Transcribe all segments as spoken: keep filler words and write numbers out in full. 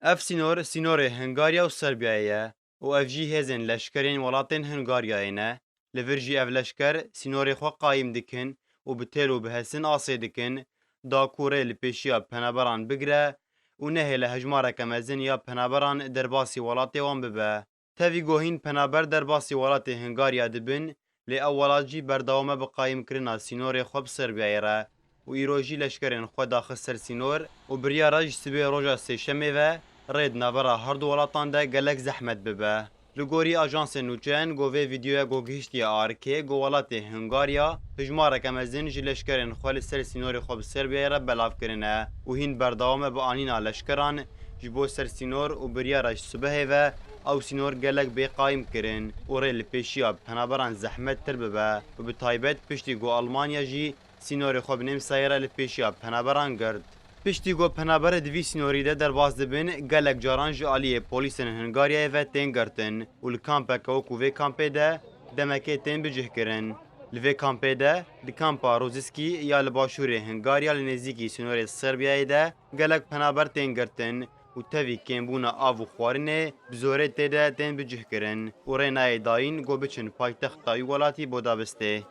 Ev sînor, sînorê Hungarya û Serbiyayê ye û ev jî hêzên leşkerên welatên Hungaryayê ne. Li vir jî ev leşker sînorê xwe qayîm dikin û bi têl û bi hesin asê dikin, da ku rê li pêşiya penaberan bigire û nehêle hejmareke mezin ya penaberan derbasî welatê wan bibe. Tevî ku hîn penaber derbasî welatê Hungarya dibin, lê ew welat jî berdewam e bi qayîmkirina sînorê xwe bi Serbiyayê re û îro jî leşkerên xwe daxist ser sînor û biryara ji sibê roja sêşemê ve rê di navbera her du welatan de gelek zehmet bibe. Li gorî ajansên nûçe, N G O vê vîdeoyek ku gihiştiye Arkê, ku welatê Hungarya hijmareke mezin ji leşkerên xwe li ser sînorê xwe bi Serbiyayê re belav kirine û hîn berdewam e bi anîna leşkeran ji bo ser sînor û biryara ji sibehê ve ew sînor gelek bê qayîm kirin û rê li pêşiya penaberan zehmettir bibe û bi taybet piştî ku Almanya jî sînorê xwe bi Nêmsayê re li pêşiya penaberan girt. Piştî ku penaberê di vî sînorî de derbas dibin, gelek caran ji aliyê polîsên Hungaryayê ve tên girtin û li kampeke wekû vê kampê de demekê tên bicihkirin. Li vê kampê de, di kampa Roziskî ya li başûrê Hungarya li nêzîkî sînorê Serbiyayê de gelek penaber tên girtin û tevî kêmbûna av û xwarinê bi zorê tê de tên bicihkirin û rê nayê dayîn ku biçin paytexta wî welatî Budabestê.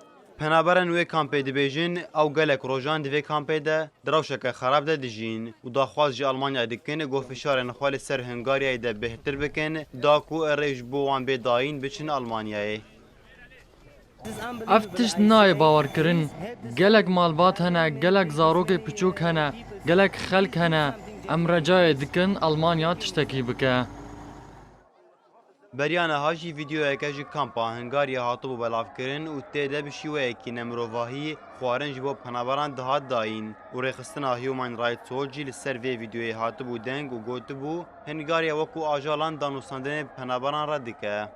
Penaberên wê kampê dibêjin, ew gelek rojan di vê kampê de di rewşeke xerab de dijîn û daxwaz ji Almanya dikin ku fişarên xwe li ser Hungaryayê de bêhtir bikin, da ku rê ji bo wan bê dayîn biçin Almanyayê. Ev tişt nayê bawerkirin. Gelek malbat hene, gelek zarokê piçûk hene, gelek xelk hene. Em recayê dikin Almanya tiştekî bike. Beriya niha jî vîdeoyeke ji kampa Hungarya hatibû belavkirin û tê de bi şîweyekî nemirovahî xwarin ji bo penaberan dihat dayîn û rêxistina Human Rights Watch jî li ser vê vîdeoyê hatibû deng û gotibû, Hungarya wekû ajalan danûstandinê bi penaberan red dike.